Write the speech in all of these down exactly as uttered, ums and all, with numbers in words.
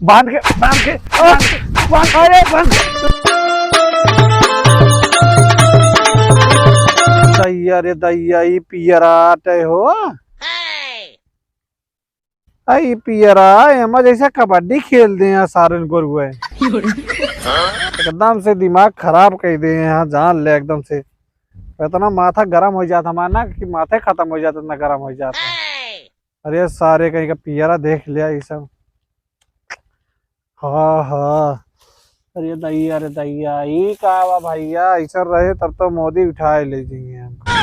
बांध के, बांध के, बांध के, बांध, अरे बांध के। दैया रे दैया, ई पियरा आटे हो। आ ई पियरा, एमा जैसे कबड्डी खेल दे हैं सारन गोरुए। एकदम से दिमाग खराब कर दे हैं, जान ले एकदम से। इतना माथा गरम हो जाता हमारा ना कि माथे खत्म हो जाता, इतना गरम हो जाता। अरे सारे कहीं का पियरा देख लिया ये सब। हाँ, हाँ। अरे दैया, अरे दैया, ई का बा भैया, ऐसा रहे तब तो मोदी उठाए ले जाइए हमका।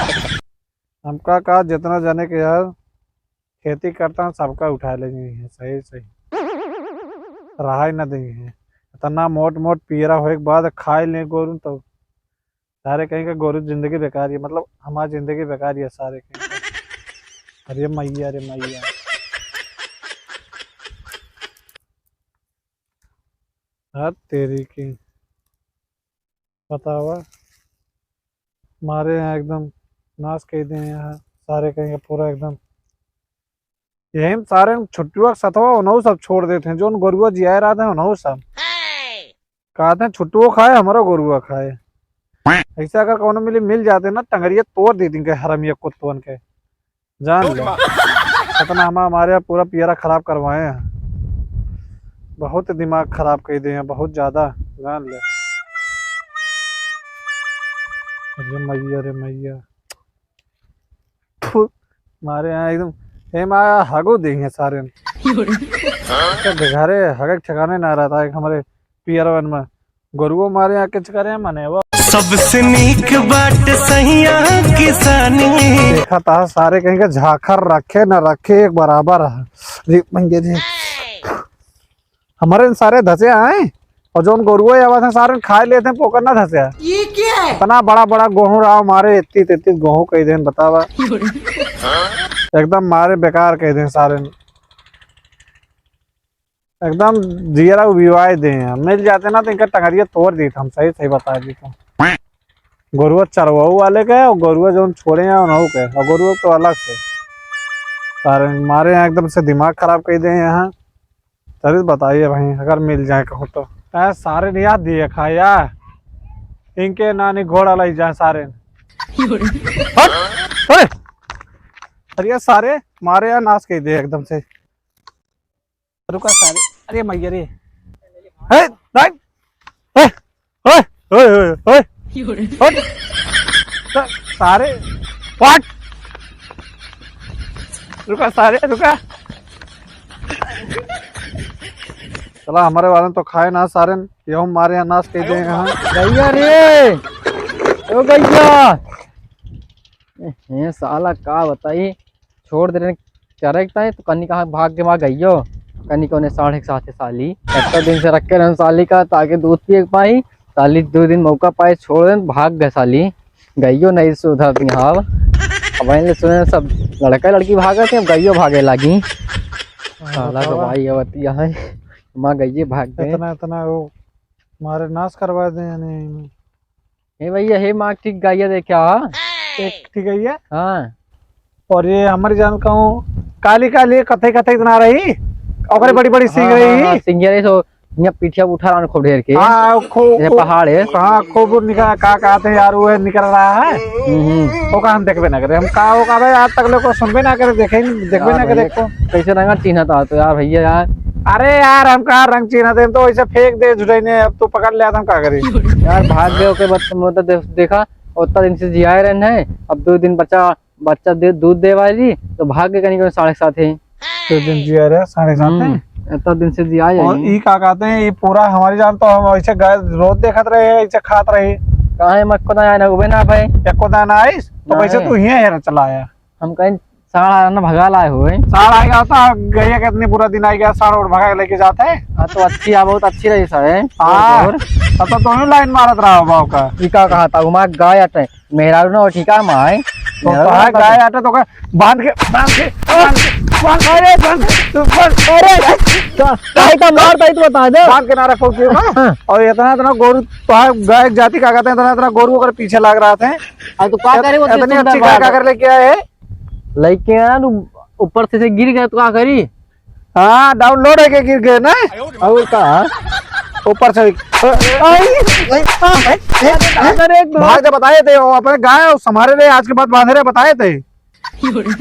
हमका का जितना जने के यार खेती करता है सबका उठाए ले जाइए, सही, सही। रहाई ना देंगे। इतना मोट मोट पियरा होए के बाद खाए ले गोरू तो सारे कहीं का गोरू जिंदगी बेकार ही है, मतलब हमारी जिंदगी बेकार ही है सारे कहीं का। अरे मैया, अरे मैया। हद तेरी की। बतावा। मारे यहाँ एकदम नाश कर दे हैं यहाँ। सारे कहीं का पूरा एकदम। यही में सारे छुट्टियों के सथवा उन्हों सब छोड़ देते हैं, जो उन गोरुआ जिया रहते हैं उन्हों सब। कहते हैं छुट्टुओ खाए, हमारा गोरुआ खाए। ऐसे अगर कौनो मिली, मिल जाते ना, टंगरिया तोड़ देती इनके हरामिया कुत्तवन के। जान ले। इतना हम हमारे यहाँ पूरा पियरा खराब करवाए हैं। बहुत दिमाग खराब कर दिए हैं, बहुत ज्यादा। जान ले। अरे मैया, अरे मैया। थू, मारे यहाँ एकदम, हे माँ, हगो देंगे सारे। तो घरे हगे के ठिकाने ना रहता है हमारे पियरवन में। गोरुओ मारे यहाँ के चक्कर है, मने वो। सबसे नीक बाट सहिया किसानी। देखा था सारे कहीं के झाखर रखे न रखे एक बराबर है। देख भैया जी। हमारे इन सारे धसे आए और जो उन गोरुआ आवा था सारे खाए लेते हैं, पोकर ना धसे। ये क्या है? इतना बड़ा बड़ा गोहूँ रहा हमारे, इतनी तेतीस गोहूँ कही देन बतावा। एकदम मारे बेकार कही देन सारे। एकदम जियरा उबिवाए दे हैं। मिल जाते ना तो इनका टंगरिया तोड़ दी हम, सही सही बता दी तो। गोरुआ चरवाऊ वाले के और गोरुआ जो छोड़े हैं उन्हों के, और गोरुआ तो अलग से। सारे मारे यहाँ एकदम से दिमाग खराब कर दे हैं यहाँ। चलिए बताइए भाई, अगर मिल जाए कहूँ तो। ए, सारे नहीं याद दिए खा यार, इनके नानी घोड़ा लाई जाए सारे। हट! अरे! अरे यार सारे मारे यार, नाश कर दे एकदम से। रुका सारे, अरे मैया रे। हे, नहीं। हे, ओए, ओए, ओए, ओए। हट। सा-, सारे, हट। रुका सारे, रुका। चला, हमारे वाले तो खाए ना सारे, ये हमारे यहाँ नाश कर दे यहाँ। गैया रे, ओ गैया। ए, साला का बताई, छोड़ दे रहे चरे के ताई, तो कन्नी कहाँ भाग के वहाँ गइयो। कन्नी कौने साढ़े के साथे साली, इतना दिन से रखे रहन साली का, ताकि दूध पिए के पाई। साली दो दिन मौका पाए, छोड़ देन, भाग गए साली। गइयो नहीं सुधर निहाव। अब इनले सुने सब लड़का लड़की भागत है, अब गइयो भागे लागी। हाँ, साला बतावा। तो भाई अवतिया है, माँ गइये भाग गए। इतना, इतना वो मारे नाश करवा दे यानी। हे भैया, हे माँ, ठीक गाइया देखा हा? एक ठीक है ये। हाँ। और ये हमारी जान कहूँ काली काली कथई कथई इतना रही, ओकरे बड़ी बड़ी सींग हाँ, रही। हाँ, हाँ, सिंगिया रही सो, यहाँ पीठिया उठा रहा खूब ढेर के। हाँ, खूब, जैसे पहाड़ है। हाँ, खूब निकल, का कहते हैं यार, वो निकल रहा है। हम्म, हम्म। ओका हम देखबे ना करे, हम का, ओका भाई आज तक लोग को सुनबे ना करे, देखे ही नहीं, देखबे यार ना करे भैया, को। कैसे रंगा चिन्हत आ तो यार भैया यार। अरे यार, हम कहाँ रंग चिन्हत है, हम तो वैसे फेंक दे झुठैने, अब तू पकड़ लिया तो हम का करी? यार भाग गए ओके, बत-, मतलब दे-, देखा, उतना दिन से जियाए रहन है, अब दो दिन बच्चा, बच्चा दे, दूध दे वाली, तो भाग गए कहीं, कहीं साढ़े सात है। दो दिन जिया रहे, साढ़े सात है। हम्म, इतना दिन से जियाए और है। ई का कहते हैं, ये पूरा हमारी जान तो हम ऐसे गाय रोज देखत रहे, ऐसे खात रहे। काहे मक्को दाना आए ना, उबे ना भाई। एको दाना आइस, तो ना कैसे है। तू हियां हेरा चला आया? हम कहीं साढ़ आना भगा लाए हुए। साढ़ आएगा होता, गैया के इतने बुरा दिन आ गया, साढ़ और भगा के लेके जाते हैं। हाँ, तो अच्छी आ, बहुत अच्छी रही सर, है। हाँ, और, और। तब तो दोनों लाइन मारत रहा बाव का। ई का कहा था, उमा गाय अटे, मेहरारू ना हो, ठीक है, माँ है। तो मेहरारू कहा ना गाय अटे तो का, बांध के, बांध के, बांध के, बांध, अरे, बांध, बांध, अरे, का-, काहे का मार ताई तो बता दे। बांध के ना रखो क्यों ना? हाँ। और इतना, इतना गोरू तो है, गाय जाति का कहते हैं, इतना, इतना गोरू अगर पीछे लग रहा था। हाँ, तो का करे, वो इतनी अच्छी गाय का कर लेके आए? लेके आया ना, ऊपर से, से गिर गया तो का करी? हाँ, download है के गिर गए ना। और का? ऊपर से। आई, आई, हाँ, भाई, ए, ए, अरे, एक भाई तो बताए थे, वो अपने गाय और संभारे रहे, आज के बाद बांधे रहे, बताए थे।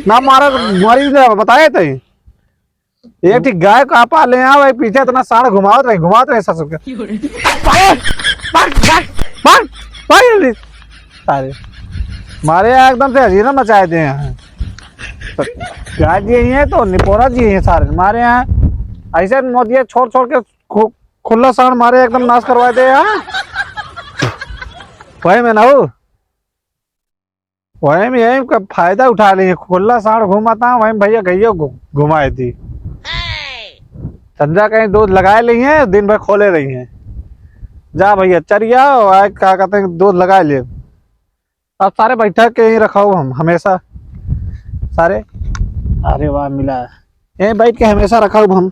ना मारा, मरी ना, बताए थे। एक ठीक गाय का पाले यहाँ भाई, पीछे इतना साढ़ घुमावत रहे, घुमावत रहे ससुर के। भाग, भाग, भाग, भाग, भाग जल्दी। सारे मारे यहाँ एकदम से हजीरा मचाए थे यहाँ। गाय जी यही है तो निपोरा जी यही है सारे मारे यहाँ। ऐसे मोदिया छोड़ छोड़ के खु-, खुला साढ़ मारे एकदम नाश करवाए थे यहाँ। वही में ना हो। वही में यही का फायदा उठा ली है, खुला साढ़ घूमता, वही में भैया गइयो घु-, घुमाए दी। संझा कहीं दूध लगाए ली है, दिन भर खोले रही है। जा भैया चरिया, और आए का कहते हैं दूध लगाए लिए। अब सारे बैठा के यहीं रखा हो हम हमेशा, सारे। अरे वाह मिला, यहीं बैठ के हमेशा रखा हो हम।